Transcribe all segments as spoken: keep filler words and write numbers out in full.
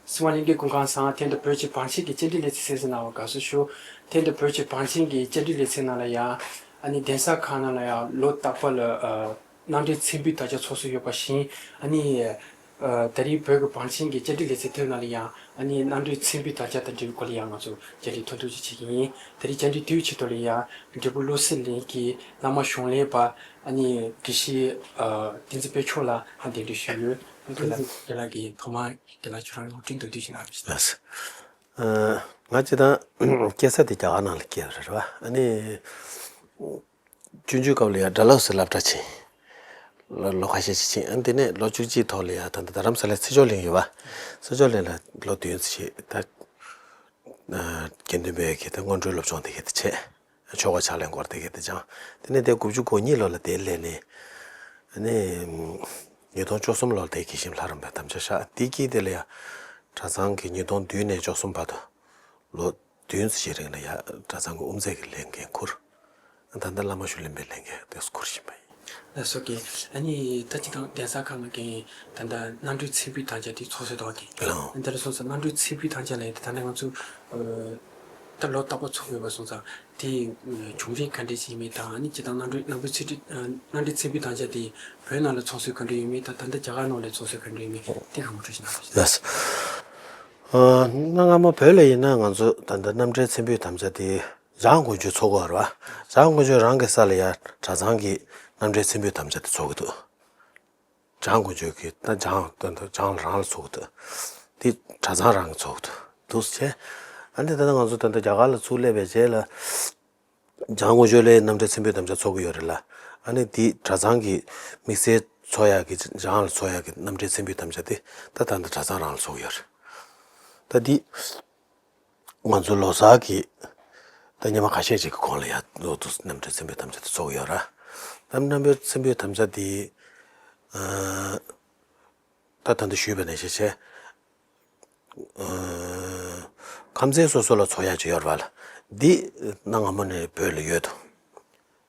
སྲིད་དབང་ལྷན་རྒྱས་སྐུ་ཁམས་བཟང་། ཐེངས་འདི་བོད་ཀྱི་བང་ཆེན་གྱི་བཅར་འདྲི་ལེ་ཚན་གསན་གཟིགས་གནང་བར་དགའ་བསུ་ཞུ། ཐེངས་འདི་བོད་ཀྱི་བང་ཆེན་གྱི་བཅར་འདྲི་ལེ་ཚན་ནང་ལ་ཡང་ཨ་ནི་གདན་ས་ཁག་ནང་ལ་ཡང་ལོ་རྟག་པར་ལ་ཨ་གནམ་གྲུའི་མཚན་འབུད་དར་ཆ་ཚོགས་སུ་ཡོད་པ་བཞིན། ཨ་ནི་ཨ་ད་རེས་བོད་ཀྱི་བང་ཆེན་གྱི་བཅར་འདྲི་ལེ་ཚན་ཐོག་ནང་ལ་ཡང་ཨ་ནི་གནམ་གྲུའི་མཚན་འབུད་དར་ཆ་དང་འབྲེལ་བའི་སྐོར་ལ་ཡང་ང་ཚོ་བཅར་འདྲི་ཐུང་ཐུང་ཅིག་བྱེད་ཀྱི་ཡིན། ད་རེས་བཅར་འདྲི་དེའི་ཆེད་དུ་ལ་ཡང་འབྲས་སྤུངས་བློ་གསལ་གླིང་གི་བླ་མ་གཞུང་ལས་པ་ཨ་ནི་དགེ་བཤེས་ཨ་བསྟན་འཛིན་དཔལ་མཆོག་ལགས་ལ་གདན་འདྲེན་ཞུས་ཡོད། དགེ་ལགས་དགེ་ལགས་ཀྱིས་ཐོག་མར་དགེ་ལགས་ཁྱོད་རང་ལུང་འདྲེན་མདོར་བསྡུས་ཤིག་གནང་རོགས་ཞུ། ལགས་སོ། ཨ་ང་སྤྱིར་བཏང་སྐྱེས་ས་དེ་རྒྱ་གར་ནང་ལ་སྐྱེས་པ་རེད་བ། ཨ་ནི་ཆུང་ཆུང་སྐབས་ལ་ཡང་སྒྲ་སློབ་ཟེར་སློབ་གྲྭ་ཕྱིན། ལོ་ལོ་ཁ་ཤས་ཤིག་ཕྱིན། ཨ་ནི་དེ་ནས་ལོ་བཅུ་གཅིག་ཐོག་ལ་ཡང་ད་ལྟ་རྡ་རམ་ས་ལའི་ཚེ་མཆོག་གླིང་ཡོད་བ། ཚེ་མཆོག་གླིང་ལ་ལོ་བདུན་ཙམ་ཞིག་ད་ཨ་དགེ་འདུན་པའི་གི་ད་སྔོན་འགྲོའི་སློབ་སྦྱོང་དེ་གི་ད་བྱས། ཆོ་ག་ཕྱག་ལེན་སྐོར་དེ་གའི་དེ་སྦྱངས། དེ་ནས་དེ་དགུ་བཅུ་གོ་གཉིས་ལོ་ལ་དེ་སླེབས་ནས། ཨ་ནི་ཉིས་སྟོང་བཅུ་གསུམ་ལོ་ལ་དེ་དགེ་བཤེས་ལྷ་རམས་པའི་དམ་བཅའ་བཞག། དེ་དཀྱིལ་དེ་ལ་ཡང་གྲྭ་ཚང་གི་ཉིས་སྟོང་བདུན་ནས་བཅུ་གསུམ་བར་དུ་ལོ་བདུན་ཙམ་ཞིག་རིང་ལ་ཡང་གྲྭ་ཚང་གི་དབུ་མཛད་ཀྱི་ལས་འགན་ཁུར། ད་ལྟ་བླ་མ་ཞུ་ལེན་པའི་ལས་འགན་དེ་ཁུར་བཞིན་པ་ཡིན། ལགས་སོ། ཨ་ནི་ད་ཅི་དང་གདན་ས་ཁག་ནང་གི་ད་ལྟ་གནམ་གྲུའི་མཚན་འབུད་དམ་བཅའ་དེ་ཚོགས་སྲོལ་དང་གི། ལགས། འདི་ལ་སོང་ཙང་གནམ་གྲུའི་མཚན་འབུད་དམ་བཅའ་ལ་ཡང་ད་ལྟ་ང་ཚོ་ཨ་ད་ལོ་རྟག་པར་ཚོགས་ཡོད་པ་སོང་ཙང་། དེ་བྱུང་རིམ་ག་འདྲས་ཅིག་ཡིན་མིན་དང་། ཨ་ནི་སྤྱིར་བཏང་གནམ་གྲུ་གནམ་གྲུ་ཚེ་ཁྲི་ཨ་གནམ་གྲུའི་མཚན་འབུད་དམ་བཅའ་དེ་བོད་ནང་ལ་ཚོགས་སྲོལ་ག་འདྲས་ཡོད་མེད་དང་། ད་ལྟ་རྒྱ་གར་ནང་ལ་ཚོགས་སྲོལ་ག་འདྲས་ཡོད་མེད་དེ་གང་མང་ཅིག་གནང་རོགས་ཞུ། ལགས་སོ། ཨ་གནའ་སྔ་མོ་བོད་ལ་ཡིན་ན་ང་ཚོ་ད་ལྟ་གནམ་གྲུའི་མཚན་འབུད་དམ་བཅའ་དེ་འཇང་དགུན་ཆོས་ཚོགས་ཀྱི་ཡོད་རེད་བ། འཇང་དགུན་ཆོས་རང་གི་ས་ལ་ཡ་གྲྭ་ཚང་གི་གནམ་གྲུའི་མཚན་འབུད་དམ་བཅའ་དེ་ཚོགས་ཀྱི་འདུག། འཇང་དགུན་ཆོས་ཀྱི་ད་འཇང་ད་ལྟ་འཇང་རང་ལ་ཚོགས་ཀྱི་འདུག། དེ་གྲྭ་ཚང་རང་གི་ཚོགས་ཀྱི་འདུག་འདུག་སེ་བྱས། ཨ་ནི་ད་ལྟ་ང་ཚོ་ད་ལྟ་རྒྱ་གར་ལ་ཚུར་སླེབས་པའི་རྗེས་ལ། འཇང་དགུན་ཆོས་ལ་གནམ་གྲུའི་མཚན་འབུད་དམ་བཅའ་ཚོགས་ཀྱི་ཡོད་རེད་ལ། ཨ་ནི་དེ་གྲྭ་ཚང་གི་དམིགས་བསལ་ཚོགས་ཡག་གི་འཇང་ལ་ཚོགས་ཡག་གི་གནམ་གྲུའི་མཚན་འབུད་དམ་བཅའ་དེ་ད་ད་ལྟ་གྲྭ་ཚང་རང་ལ་ཚོགས་ཀྱི་ཡོད་རེད། ད་དེ་ང་ཚོ་ལོ་གསར་གྱི་ད་ཉི་མ་ཁ་ཤས་ཅིག་གི་གོང་ལ་ཡ་ལོ་དུ་གནམ་གྲུའི་མཚན་འབུད་དམ་བཅའ་དེ་ཚོགས་ཀྱི་ཡོད་རེད། ད་གནམ་གྲུའི་མཚན་འབུད་དམ་བཅའ་དེ་ཨ་ད་ད་ལྟ་ཞུས་པ་ནང་བཞིན་བྱས། ཨ་ཁམས་ཚན་སོ་སོ་ལ་ཚོགས་ཡག་ཅིག་ཡོད་རེད་བ་ལ། འདི་གནའ་སྔ་མོ་ནས་བོད་ལ་ཡོད་དོ།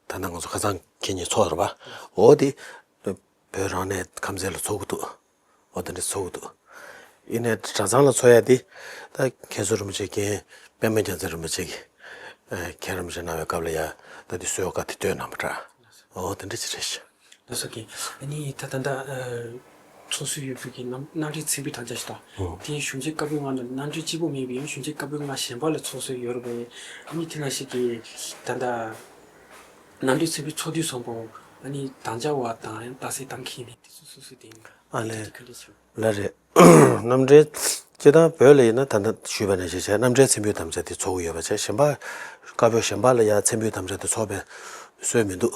ད་ལྟ་ང་ཚོ་ཁ་སང་ཁེ་ཉིན་ཚོགས་རེད་བ། འོ་དེ་བོད་རང་ནས་ཁམས་ཚན་ལ་ཚོགས་ཀྱི་འདུག། འོ་དེ་འདྲ་ཚོགས་ཀྱི་འདུག། ཡིན་ནའི་གྲྭ་ཚང་ལ་ཚོགས་ཡག་དེ་ད་མཁན་ཟུར་རིན་པོ་ཆེ་མཁན་པད་མ་རྒྱལ་མཚན་རིན་པོ་ཆེ་གིས་ཨ་མཁན་རིན་པོ་ཆེ་གནང་བའི་སྐབས་ལ་ཡ་ད་དེ་གསོལ་བ་དེ་བཏོན་གནང་བ་འདྲ། འོ་དེ་འདྲ་ཅིག་རེད་ཤག། ལགས་སོ། ཨ་ནི་ད་ད་ལྟ་ཨ་ཚོགས་སྲོལ་ཡོད་པའི་གི་གནམ་གནམ་གྲུའི་མཚན་འབུད་དམ་བཅའ་ཞིག་དང་། ཨོ། དེ་གཞུང་ཆེན་བཀའ་པོད་ལྔ་ནང་གནམ་གྲུ་གཅིག་པོ་མིན་པའི་ཡང་གཞུང་ཆེན་བཀའ་པོད་ལྔ་གཞན་པ་ལ་ཚོགས་སྲོལ་ཡོད་རེད་པས། ཨ་ནི་དེ་ནང་བཞིན་གྱི་ད་ལྟ་གནམ་གྲུའི་མཚན་འབུད་ཚོགས་དུས་བཟང་པོ་ཨ་ནི་དམ་བཅའ་བ་དང་ཡང་རྟགས་གསལ་བཏང་མཁན་མི་དེ་ཚོ་སོ་སོའི་དེ་ཡིན་པ། ཨ་ལས། དེ་ག་འདྲ་བྱུང་། ལགས་རེད། གནམ་གྲུའི་སྤྱིར་བཏང་བོད་ལ་ཡིན་ན་ད་ལྟ་ཞུས་པ་ནང་བཞིན་བྱས་གནམ་གྲུའི་མཚན་འབུད་དམ་བཅའ་དེ་ཚོགས་ཀྱི་ཡོད་པ་བྱས། གཞན་པ་བཀའ་པོད་གཞན་པ་ལ་ཡང་མཚན་འབུད་དམ་བཅའ་དེ་ཚོགས་པའི་སྲོལ་མི་འདུག།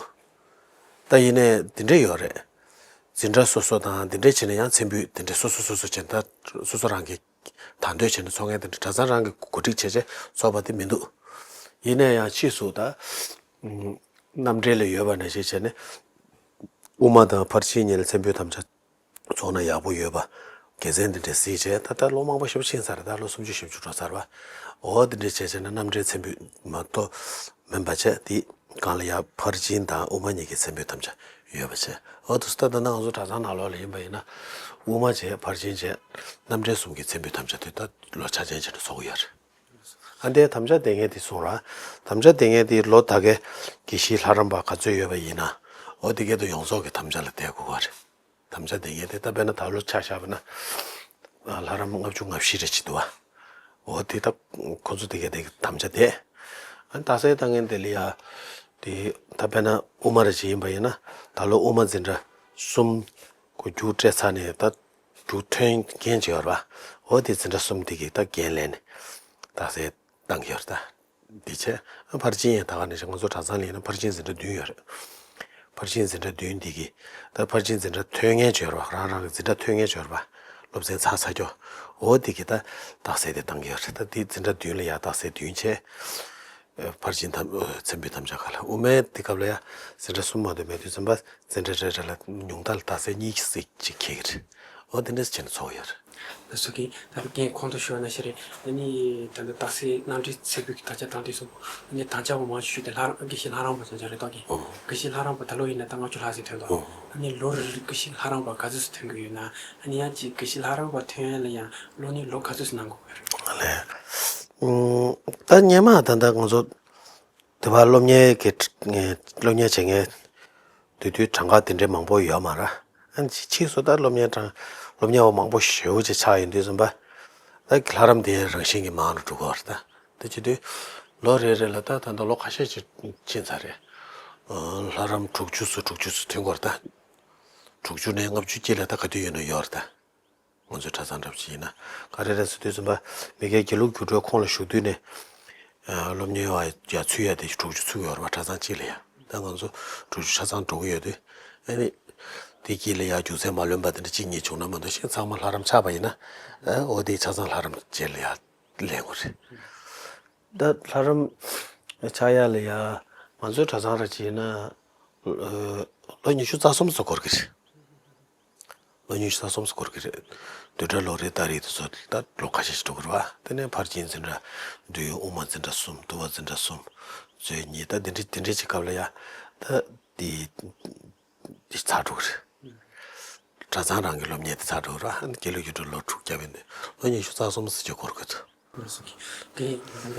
ད་ཡིན་ནའི་འདི་འདྲས་ཡོད་རེད། འཛིན་གྲྭ་སོ་སོ་དང་འདི་འདྲས་བྱས་ནས་ཡང་མཚན་འབུད་འདི་འདྲས་སོ་སོ་སོ་སོ་བྱས་ན་ད་སོ་སོ་རང་གི་དང་འདོད་བྱས་ནས་ཚོགས་མཁན་དེ་འདྲ་གྲྭ་ཚང་རང་གི་གོ་སྒྲིག་བྱས་བྱས་ཚོགས་པ་དེ་མི་འདུག། ཡིན་ནའི་ཡང་ཕྱིས་སུ་ད་ཨུམ་རྣམ་འགྲེལ་ལ་ཡོད་པ་ནང་བཞིན་བྱས་ནས་དབུ་མ་དང་ཕར་ཕྱིན་གཉིས་ལ་མཚན་འབུད་དམ་བཅའ་ཚོགས་ན་ཡག་པོ་ཡོད་པ། དགེ་མཚན་འདི་འདྲ་གཟིགས་བྱས་ད་ལྟ་ལོ་མང་པོ་ཞེ་པོ་ཕྱིན་ཚར་རེད། ད་ལོ་སུམ་ཅུ་བཞི་བཅུ་འགྲོ་ཚར་བ། འོ་འདི་འདྲ་བྱས་བྱས་ན་གནམ་གྲུའི་མཚན་འབུད་མ་གཏོགས་མིན་པ་བྱས། དེ་སྒང་ལ་ཡང་ཕར་ཕྱིན་དང་དབུ་མ་གཉིས་ཀྱི་མཚན་འབུད་དམ་བཅའ་ཡོད་པ་བྱས། འོ་དུ་ད་ད་ནང་ང་ཚོ་གྲྭ་ཚང་ནང་ལོགས་ལ་ཡིན་པ་ཡིན་ན་དབུ་མ་བྱས་ཕར་ཕྱིན་བྱས་གནམ་གྲུའི་གསུམ་གྱི་མཚན་འབུད་དམ་བཅའ་དེ་ད་ལོ་ཆ་ཅན་བྱས་ནས་ཚོགས་ཀྱི་ཡོད་རེད། ཨ་འདའི་དམ་བཅའ་དེ་ངས་དེ་གསུངས་ར། དམ་བཅའ་དེ་ངས་དེ་ལོ་ད་གའི་དགེ་བཤེས་ལྷ་རམས་པ་ག་ཚོད་ཡོད་པ་ཡིན་ན། འོ་དེ་གའི་དུ་ཡོངས་རྫོགས་ཀྱི་དམ་བཅའ་ལ་བསྡད་དགོས་པ་རེད། དམ་བཅའ་དེ་ངས་དེ་ད་དཔེར་ན་ད་ལོ་ཆ་བཞག་པ་ན། ཨ་ལྷ་རམས་ལྔ་བཅུ་ང་བཞི་རེ་ཅིག་འདུག་བ། འོ་དེ་ད་ཁོ་ཚོ་དེ་གའི་དེ་གི་དམ་བཅའ་དེ། ཨ་རྟགས་གསལ་བཏང་མཁན་དེ་ལ་ཡ། དེ་ད་དཔེར་ན་དབུ་མ་རེ་ཅིག་ཡིན་པ་ཡིན་ན། ད་ལོ་དབུ་མ་འཛིན་གྲྭ་གསུམ་གོ་རྒྱུགས་སྤྲད་ཚར་ནས་ད། རྒྱུགས་ཐོན་མཁན་ཅིག་ཡོད་རེད་པ། འོ་དེ་འཛིན་གྲྭ་གསུམ་དེ་གིས་ད་འགན་ལེན་ནས་རྟགས་གསལ་བཏང་གི་ཡོད་རེད་ད། འདི་བྱས། ཨ་ཕར་ཕྱིན་ཡང་ད་ག་ནང་བཞིན་ང་ཚོ་གྲྭ་ཚང་ལ་ཡིན་ན་ཕར་ཕྱིན་འཛིན་གྲྭ་བདུན་ཡོད་རེད། ཕར་ཕྱིན་འཛིན་གྲྭ་བདུན་འདི་གིས་ད་ཕར་ཕྱིན་འཛིན་གྲྭ་ཐོན་མཁན་ཅིག་ཡོད་རེད་པ། རང་རང་གི་འཛིན་གྲྭ་ཐོན་མཁན་ཅིག་ཡོད་རེད་པ། སློབ་ཚན་ཚར་ཚར་རྒྱུ། འོ་དེ་གིས་ད་རྟགས་གསལ་དེ་བཏང་གི་ཡོད་རེད། ད་དེ་འཛིན་གྲྭ་བདུན་ལ་ཡ་རྟགས་གསལ་བདུན་བྱས། ཨ་ཕར་ཕྱིན་དམ་ཨ་མཚན་འབུད་དམ་བཅའ་ཁག་ལ། དབུ་མའི་དེ་སྐབས་ལ་ཡ་འཛིན་གྲྭ་གསུམ་མ་གཏོགས་མེད་དུས་ཙམ་པ་འཛིན་གྲྭ་རེ་རེ་ལ་ཉུང་མཐའ་ལ་རྟགས་གསལ་གཉིས་ཤིག་ཅིག་འཁེལ་གི་རེད། འོ་དེ་འདྲས་བྱས་ནས་ཚོགས་ཡོད་རེད། ད་སོ་གིན་ད་ལོ་རྒན་གོང་དུ་ཞུས་པ་ནང་བཞིན་རེད། ཨ་ནི་ད་ལྟ་རྟགས་གསལ་རྣམ་འགྲེལ་ཚེ་འཕོས་ཀྱི་དག་ཆ་དང་དུས་སུ་ཨ་ནི་དང་ཆ་བོ་མང་ཤོས་དེ་ལྷ་རམས་དགེ་བཤེས་ལྷ་རམས་པ་ཚོ་ཀྱང་རེད་དོ་གིན། ཨོ། དགེ་བཤེས་ལྷ་རམས་པ་ད་ལོ་ཡིན་ན་ད་ལྔ་བཅུ་ལྷག་ཙམ་ཐོན་དོ། ཨོ། ཨ་ནི་ལོ་རེ་རེ་དགེ་བཤེས་ལྷ་རམས་པ་ག་ཚོད་ཙམ་ཐོན་གི་ཡོད་ན། ཨ་ནི་ཡང་ཅིག་དགེ་བཤེས་ལྷ་རམས་པ་ཐོན་ཡ་ལ་ཡང་སློབ་གཉེར་ལོ་ག་ཚོད་ཙམ་གནང་དགོས་ཀྱི་རེད། ཨ་ལས། ཨུམ། ད་སྔོན་མ་ད་ལྟ་ང་ཚོ་དེ་བ་སློབ་གཉེར་གྱི་སློབ་གཉེར་བྱེད་མཁན་དེ་དུས་གྲངས་ཀ་དེ་འདྲའི་མང་པོ་ཡོད་མ་རེད། ཨ་ནི་ཕྱིས་སུ་ད་སློབ་གཉེར་གྲངས་སློབ་གཉེར་བ་མང་པོ་ཞེ་པོ་ཅིག་ཆགས་ཡོང་དུས་ཙམ་པ། ད་ལྷ་རམས་དེ་རང་བཞིན་གྱིས་མང་རུ་འགྲོ་གི་ཡོད་རེད་ད། དེ་བྱེད་དུས་ལོ་རེ་རེ་ལ་ད་ད་ལྟ་ལོ་ཁ་ཤས་ཅིག་ཕྱིན་ཚར་རེད། ཨ། ལྷ་རམས་དྲུག་ཅུ་ཙམ་དྲུག་ཅུ་ཙམ་ཐོན་གྱི་ཡོད་རེད་ད། དྲུག་ཅུ་ནས་ལྔ་བཅུ་དཀྱིལ་ལ་ད་ག་དུས་ཡོད་ན་ཡོད་རེད་ད། ང་ཚོའི་གྲྭ་ཚང་འདྲ་པོ་ཅིག་ཡིན་ན། ག་རེ་རེད་ཟེར་དུས་ཙམ་པ། མི་སྒེར་དགེ་ལུགས་རྒྱུགས་སྤྲོད་ཁོངས་ལ་ཞུགས་དུས་ནས། ཨ། སློབ་གཉེར་བ་ཡ་ཚུད་ཡ་དེ་དྲུག་ཅུ་ཚུད་ཡོད་རེད་པ། གྲྭ་ཚང་གཅིག་ལ་ཡ། ད་ང་ཚོ་དྲུག་ཅུ་ཆ་ཚང་འགྲོ་གི་ཡོད་དུས། ཨ་ནི་དེ་དཀྱིལ་ལ་ཡ་རྒྱུགས་ཚད་མ་ལོན་པ་དེ་འདྲ་གཅིག་གཉིས་བྱུང་ན་མ་གཏོགས། གཞན་ཚང་མ་ལྷ་རམས་ཆགས་པ་ཡིན་ན། ཨ། འོ་དེ་ཆ་ཚང་ལྷ་རམས་བཅས་ལ་ཡ་ལེན་དགོས་རེད། ད་ལྷ་རམས་ཆགས་ཡ་ལ་ཡ་ང་ཚོའི་གྲྭ་ཚང་ར་ཅིག་ཡིན་ན། ཨ། ལོ་ཉི་ཤུ་རྩ་གསུམ་ཙམ་འགོར་གི་རེད། ལོ་ཉི་ཤུ་རྩ་གསུམ་ཙམ་འགོར་གི་རེད། བདུན་ཕྲག་ལོ་རེའི་ཏ་རིག་དེ་ཚོ་ད་ལོ་ཁ་ཤས་ཤིག་འགྲོ་གི་རེད་པ། དེ་ནས་ཕར་ཕྱིན་འཛིན་གྲྭ་བདུན། དབུ་མ་འཛིན་གྲྭ་གསུམ། འདུལ་བ་འཛིན་གྲྭ་གསུམ། མཛོད་གཉིས། ད་འདི་འདྲའི་འདི་འདྲའི་ཅིག་སྐབས་ལ་ཡ། ད་འདི་འདི་ཚར་འགྲོ་གི་རེད། གྲྭ་ཚང་རང་གི་སློབ་གཉེར་དེ་ཚར་འགྲོ་གི་རེད་པ། དགེ་ལུགས་རྒྱུགས་སྤྲོད་ལོ་དྲུག་བརྒྱབ་ཡིན་དུས་ལོ་ཉི་ཤུ་རྩ་གསུམ་ཙམ་ཅིག་འགོར་གི་འདུག། ལགས་སོ། དེ་ད་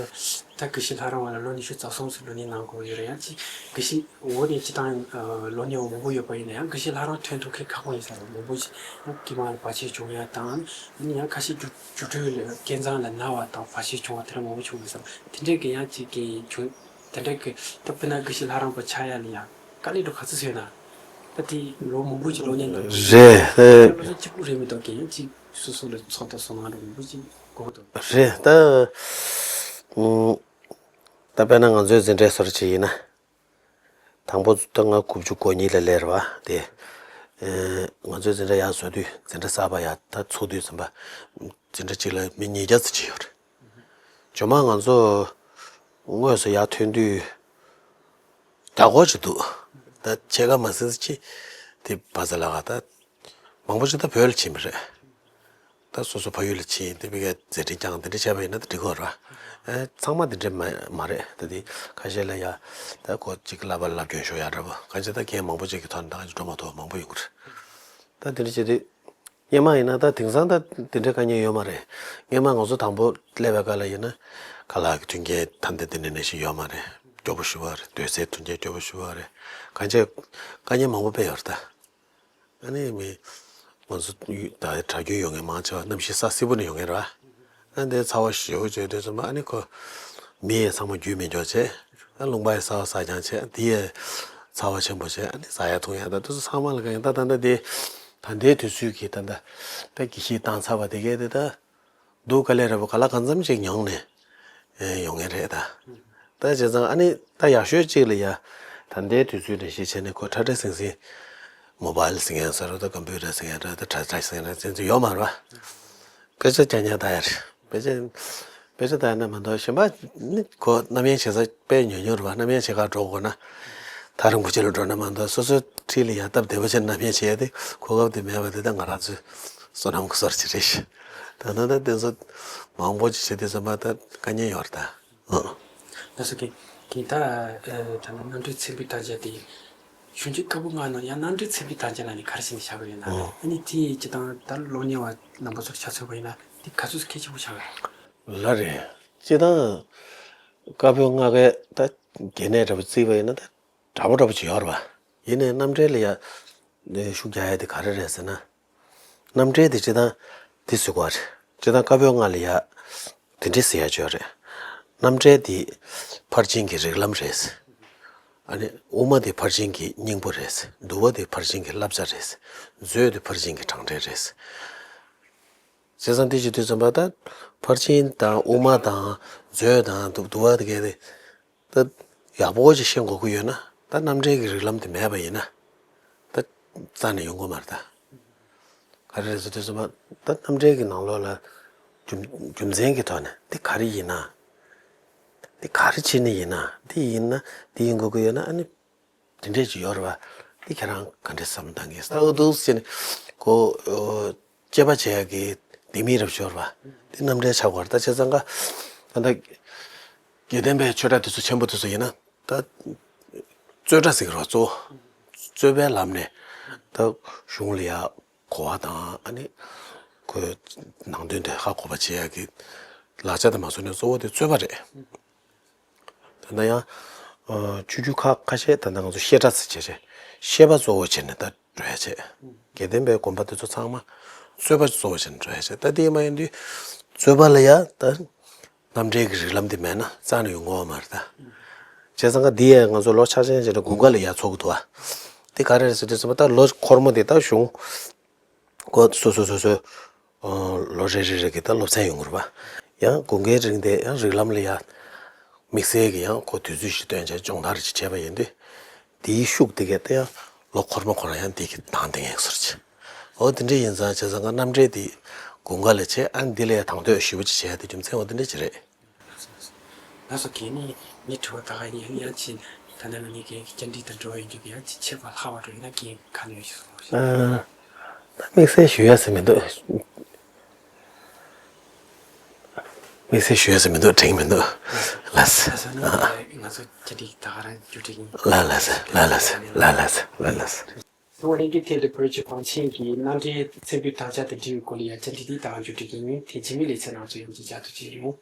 དགེ་བཤེས་ལྷ་རམས་པ་ལ་ལོ་ཉི་ཤུ་རྩ་གསུམ་ཙམ་སློབ་གཉེར་གནང་དགོས་ཡོད་རེད། ཡང་ཅིག་དགེ་བཤེས་འོག་ནས་སྤྱིར་བཏང་སློབ་གཉེར་བ་མང་པོ་ཡོད་པ་ཡིན་ན་ཡང་། དགེ་བཤེས་ལྷ་རམས་ཐོན་ཐུབ་མཁན་ཁག་པོ་ཡིན་ས་རེད། མང་པོ་ཞིག་ཡང་དཀྱིལ་མ་ལ་བར་ཆད་བྱུང་ཡ་དང་། ཨ་ནི་ཡང་ཁ་ཤས་རྒྱུགས་རྒྱུགས་སྤྲོད་ལ་སྐལ་བཟང་ལ་ན་བ་དང་བར་ཆད་བྱུང་བ་དེ་འདྲ་མང་པོ་བྱུང་ཡོད་ས་རེད། དེ་འདྲའི་གི་ཡང་ཅིག་གི་བྱུང་། དེ་འདྲའི་གི་ད་དཔེར་ན་དགེ་བཤེས་ལྷ་རམས་པ་ཆགས་ཡ་ལ་ཡང་དཀའ་ལས་འདྲ་ག་ཚོད་ཡོད་ན། ད་དེ་ལོ་མང་པོ་ཅིག་སློབ་གཉེར་གནང་། རེད། ཨེ། སློབ་ཚན་གཅིག་པུ་རེད་མི་འདུག་གི། ཡང་ཅིག་སོ་སོ་ལ་ཚོགས་དང་བསོད་ནམས་འདྲ་མང་པོ་ཅིག་དགོས་འདུག། རེད་ད། ཨུམ། ད་དཔེར་ན་ང་ཚོའི་འཛིན་གྲྭའི་བཟོ་འདྲ་ཅིག་ཡིན་ན། དང་པོ་ད་ང་དགུ་བཅུ་གོ་གཉིས་ལ་སླེབས་པ་དེ། ཨེ། ང་ཚོའི་འཛིན་གྲྭ་ཡར་བཟོ་དུས། འཛིན་གྲྭ་གསར་པ་ཡར་ད་ཚུགས་དུས་ཙམ་པ། འཛིན་གྲྭ་གཅིག་ལ་མི་ཉིས་བརྒྱ་ཙམ་ཅིག་ཡོད་རེད། རྗེས་མ་ང་ཚོ་དངོས་སུ་ཡར་ཐོན་དུས་བརྒྱ་སྐོར་ཅིག་འདུག། ད་ཕྱེད་ཀ་མ་ཟིན་ཙམ་ཅིག་དེ་བ་ཚ་ལ་ག་ད། མང་པོ་ཞིག་ད་བོད་ལ་ཕྱིན་པ་རེད། ད་སོ་སོ་ཕ་ཡུལ་ལ་ཕྱིན། དེ་བས་མཛད་འཕྲིན་བསྐྱངས། དེ་འདྲ་བྱས་པ་ཡིན་ན་ད་འགྲིག་གི་རེད་པ། ཨེ། ཚང་མ་དེ་འདྲ་མ་མ་རེད། ད་དེ་ཁ་ཤས་ལ་ཡ། ད་ཁོ་གཅིག་བསླབ་པ་བསླབ་སྐྱོན་ཤོར་ཡ་འདྲ་པོ། གང་ཅི་ད་རྐྱེན་མང་པོ་ཅིག་གི་ཐོག་ནས་ད་གང་ཅི་འགྲོ་མ་ཐུབ་པ་མང་པོ་ཡོང་གི་རེད། ད་དེ་འདྲ་བྱས་དུས། སྔོན་མ་ཡིན་ན་ད་དེང་སང་ད་དེ་འདྲའི་དཀའ་ངལ་ཡོད་མ་རེད། སྔོན་མ་ང་ཚོ་དང་པོ་སླེབས་པའི་སྐབས་ལ་ཡིན་ན། ཁ་ལག་གི་མཐུན་རྐྱེན་ད་ལྟ་དེ་འདྲ་ནང་བཞིན་ཡོད་མ་རེད། སྐྱོ་པོ་ཞེ་པོ་རེད། སྡོད་སའི་མཐུན་རྐྱེན་སྐྱོ་པོ་ཞེ་པོ་རེད། གང་ཅི་དཀའ་ངལ་མང་པོ་དཔེ་ཡོད་རེད་ད། ཨ་ནི་མི་ང་ཚོ་ད་གྲྭ་རྒྱུན་ཡོང་མཁན་མང་ཆེ་བ་གནམ་གཤིས་ས་བསིལ་པོ་ནས་ཡོང་མཁན་རེད་པ། ཨ་འདི་ཚ་བ་ཞེ་པོ་བྱས་དུས་ཙམ་པ། ཨ་ནི་ཁོ་མི་ཡི་ཚང་མ་རྒྱུས་མེད་འགྱོ་བྱས། ཨ་ལུང་པ་ཡི་ས་བ་ས་རྐྱང་བྱས། འདི་ཡི་ཚ་བ་ཆེན་པོ་བྱས། ཨ་ནི་ཟ་ཡ་འཐུང་ཡ་ད་དེ་ཚོ་ཚང་མ་ལ་གང་ཡིན། ད་ད་ད་འདི་ད་ལྟའི་དུས་ཚོད་ཀྱི་ད་ད་ད་དགེ་བཤེས་བཏང་ཚར་བ་དེ་གས་དེ་ད་སྡུག་དཀའ་ལས་རེད་པ། ག་ལ་གང་འཚམ་ཅིག་མྱོང་ནས། ཨེ། ཡོང་མཁན་རེད་ད། ད་བྱས་ཙང་ཨ་ནི་ད་ཡག་ཤོས་གཅིག་ལ་ཡ། ད་ལྟའི་དུས་ཚོད་ནང་བཞིན་བྱས་ནས་ཁོ་ཁྲ་ཁྲ་ཟིང་ཟིང་། མོ་བཱལ་ཟེར་མཁན་ཟེར་རོ། ད་ཀམ་པུ་ཊར་ཟེར་མཁན་རེད། ད་ཁྲ་ཁྲ་ཟེར་མཁན་དེ་ཚོ་ཡོད་མ་རེད་པ། སྐད་ཆ་རྐྱང་རྐྱང་ལྟ་ཡ་རེད། དཔེ་ཆ་དཔེ་ཆ་ལྟ་ཡ་ན་མ་གཏོགས་གཞན་པ་ནི་ཁོ་རྣམ་གཡེང་བྱེད་ས་དཔེ་ཉུང་ཉུང་རེད་པ། རྣམ་གཡེང་བྱེད་གར་འགྲོ་དགོས་ན། ད་རིན་པོ་ཆེ་ལ་འགྲོ་ན་མ་གཏོགས། སོ་སོའི་འཁྲིས་ལ་ཡ་སྟབས་བདེ་པོ་བྱས་རྣམ་གཡེང་བྱེད་ཡ་དེ་གོ་སྐབས་དེ་མེད་པ་དེ་ད་ང་རང་ཚོའི་བསོད་ནམས་ཀྱི་བཟོ་འདྲ་ཅིག་རེད་ཤག། ད་ད་ད་དེ་ཚོ་མང་པོ་ཅིག་བྱེད་དུས་ཙམ་པ་ད་དཀའ་ངལ་ཡོད་རེད་ད། ཨང་། ལགས་སོ། གིན་གིན་ད། ཨ། ད་ནི་རྣམ་འགྲེལ་ཚེ་འཕོས་དམ་བཅའ་དེ། ཞུ་རྒྱུ་བཀའ་པོད་ལྔ་ནང་ཡང་རྣམ་འགྲེལ་ཚེ་འཕོས་དམ་བཅའ་ནང་ནས་ག་རེ་བྱས་ནས་བཞག་གི་ཡོད་ན། ཨང་། ཨ་ནི་དེ་སྤྱིར་བཏང་ད་སློབ་གཉེར་བ་རྣམ་པ་ཚོར་ཆ་མཚོན་པ་ཡིན་ན་དེ་ག་ཚོད་གལ་ཆེན་པོ་ཆགས་ཀྱི་རེད། ལགས་རེད། སྤྱིར་བཏང་བཀའ་པོད་ལྔ་གའི་ད་གལ་གནད་འདྲ་པོ་བརྩིས་པ་ཡིན་ན། ད་འདྲ་པོ་འདྲ་པོ་ཅིག་ཡོད་རེད་པ། ཡིན་ནའི་རྣམ་འགྲེལ་ལ་ཡ་ཤུགས་རྒྱག་ཡ་དེ་ག་རེ་རེད་ཟེར་ན། རྣམ་འགྲེལ་དེ་སྤྱིར་བཏང་དེ་ཟེར་དགོས་པ་རེད། སྤྱིར་བཏང་བཀའ་པོད་ལྔ་ལ་ཡ་དེ་འདྲས་ཟེར་ཡ་ཅིག་ཡོད་རེད། རྣམ་འགྲེལ་དེ་ཕར་ཕྱིན་གྱི་རིགས་ལམ་རེད། ཨ་ནི་དབུ་མ་དེ་ཕར་ཕྱིན་གྱི་སྙིང་པོ་རེད། འདུལ་བ་དེ་ཕར་ཕྱིན་གྱི་བསླབ་བྱ་རེད། མཛོད་དེ་ཕར་ཕྱིན་གྱི་གྲངས་འདྲེན་རེད། བྱས་ཙང་དེ་བྱེད་དུས་ཙམ་པ་ད་ཕར་ཕྱིན་དང་དབུ་མ་དང་མཛོད་དང་འདུལ་བ་དེ་གས་དེ། ད་ཡག་པོ་ཅིག་ཤེས་དགོས་ཀྱི་ཡོད་ན། ད་རྣམ་འགྲེལ་གྱི་རིགས་ལམ་དེ་མེད་པ་ཡིན་ན། ད་རྩ་ནས་ཡོང་གི་མ་རེད་ད། ག་རེ་རེད་ཟེར་དུས་ཙམ་པ། ད་རྣམ་འགྲེལ་གྱི་ནང་ལོགས་ལ་རྒྱུ་རྒྱུ་མཚན་གྱི་ཐོག་ནས་འདི་ག་རེ་ཡིན་ན། འདི་ག་རེ་བྱས་ནས་ཡིན་ན། འདི་ཡིན་ན་འདི་ཡིན་དགོས་ཀྱི་ཡོད་ན། ཨ་ནི་དེ་འདྲས་ཅིག་ཡོད་རེད་པ། འདི་ཁྱེད་རང་ག་འདྲས་བསམ་བློ་བཏང་གི་ཡིན། ད་འུ་ཐུག་ཟེར་ནས་ཁོ། ཨོ། དཔྱད་པ་བྱེད་ཡག་གི་ལྡེ་མིག་རབ་ཤོར་བ་དེ་རྣམ་འགྲེལ་ཆགས་པར། ད་བྱས་ཙང་ཀ་ད་ད་དགེ་ལྡན་པའི་ཆོས་གྲྭ་དེ་ཚོ་ཆེན་པོ་དེ་ཚོ་ཡིན་ན་ད་རྩོད་གྲྭ་ཟེར་གི་རེད་བ། གཙོ་རྩོད་པའི་ལམ་ནས་ད་གཞུང་ལ་ཡ་གོ་བ་དང་ཨ་ནི་ཁོའི་ནང་དོན་དེ་ཧ་གོ་བ་བྱེད་ཡག་གི་ལག་ཆ་དེ་མ་བཟོ་ནས་གཙོ་བོ་དེ་རྩོད་པ་རེད། ད་ལྟ་ཡང་ཆོས་བརྒྱུད་ཁག་ཁ་ཤས་ད་ལྟ་ང་ཚོ་བཤད་གྲྭ་ཟེར་བྱས་རེད། བཤད་པ་གཙོ་བོ་བྱས་ནས་ད་འགྲོ་ཡ་བྱས། དགེ་ལྡན་པའི་དགོན་པ་དེ་ཚོ་ཚང་མ་རྩོད་པ་གཙོ་བོ་བྱས་ནས་འགྲོ་ཡ་བྱས། ད་དེ་མ་ཡིན་དུས་རྩོད་པ་ལ་ཡ་ད་རྣམ་འགྲེལ་གྱི་རིགས་ལམ་དེ་མེད་ན་རྩ་ནས་ཡོང་གི་ཡོད་མ་རེད་ད། བྱས་ཙང་ཀ་འདི་ཡས་ང་ཚོ་ལོ་ཆ་ཆེན་བྱས་ནས་དགུན་ཁ་ལ་ཡ་ཚོགས་ཀྱི་འདུག་བ། དེ་ག་རེ་རེད་ཟེར་དུས་ཙམ་པ་ད་ལོ་འཁོར་མོ་དེ་ད་གཞུང་གོ་སོ་སོ་སོ་སོའི་ལོ་རེ་རེ་རེ་གི་ད་སློབ་ཚན་ཡོང་གི་རེད་པ། ཡང་དགུན་ཁའི་རིང་དེ་ཡང་རིགས་ལམ་ལ་ཡང་དམིགས་བསལ་གྱི་ཡང་ཁོ་དུས་ཚོད་ཞིག་བཏོན་བྱས་སྦྱོང་བརྡར་ཅིག་བྱས་པ་ཡིན་དུས། དེའི་ཤུགས་དེ་གས་ད་ཡང་ལོ་འཁོར་མ་ཁོ་རང་ཡང་འདི་གི་དང་དེ་ངེས་ཟེར་གྱི། འོ་དེ་འདྲ་ཡིན་ཙང་བྱས་ཙང་ཀ་རྣམ་འགྲེལ་དེ་དགུན་ཁ་ལ་བྱས། ཨ་འདི་ལ་ཡང་དང་དོད་ཞེ་པོ་ཅིག་བྱས་ཡ་དེ་རྒྱུ་མཚན་འོ་དེ་འདྲ་ཅིག་རེད། ལགས་སོ། གལ་ནི་ངའི་དྲི་བ་ད་ག་ཡང་ཡང་ཅིག་ད་ནང་ནས་ཀྱི་བཅར་འདྲི་དང་འགྲོ་བ་ཡིན་རྒྱུ་གི་ཡང་ཅིག་ཆད་པ་ལྷག་པ་འགྲོ་ཡིན་ན་རྐྱེན་ག་ནས་ཡོད་ཞུ་སོང་། ཨ། ད་དམིགས་བསལ་ཞུ་ཡ་ཟེར་མི་འདུག་དམིགས་བསལ་ཞུ་ཡ་ཟེར་མི་འདུག་དྲན་མི་འདུག་ལགས་སོ། ལགས་སོ། ཨ། ང་ཚོ་བཅར་འདྲི་ད་ག་རང་རྒྱུ་འབྲས་ཡིན། ལ་ལགས་སོ། ལ་ལགས་སོ། ལ་ལགས་སོ། ལ་ལགས་སོ། ད་ལན་གྱི་ཐད་དུ་བོད་ཀྱི་བང་ཆེན་གྱི་རྣམ་འགྲེལ་ཚན་པའི་དག་ཆ་དང་འབྲེལ་བའི་སྐོར་ལ་ཡང་བཅར་འདྲི་འདི་ད་ག་རྒྱུ་འབྲས་ཡིན། དེ་རྗེས་མའི་ལེ་ཚན་ནང་ཚོ་ཡོང་རྒྱུ་བྱ་ཐུབ་ཀྱི་ཡོད།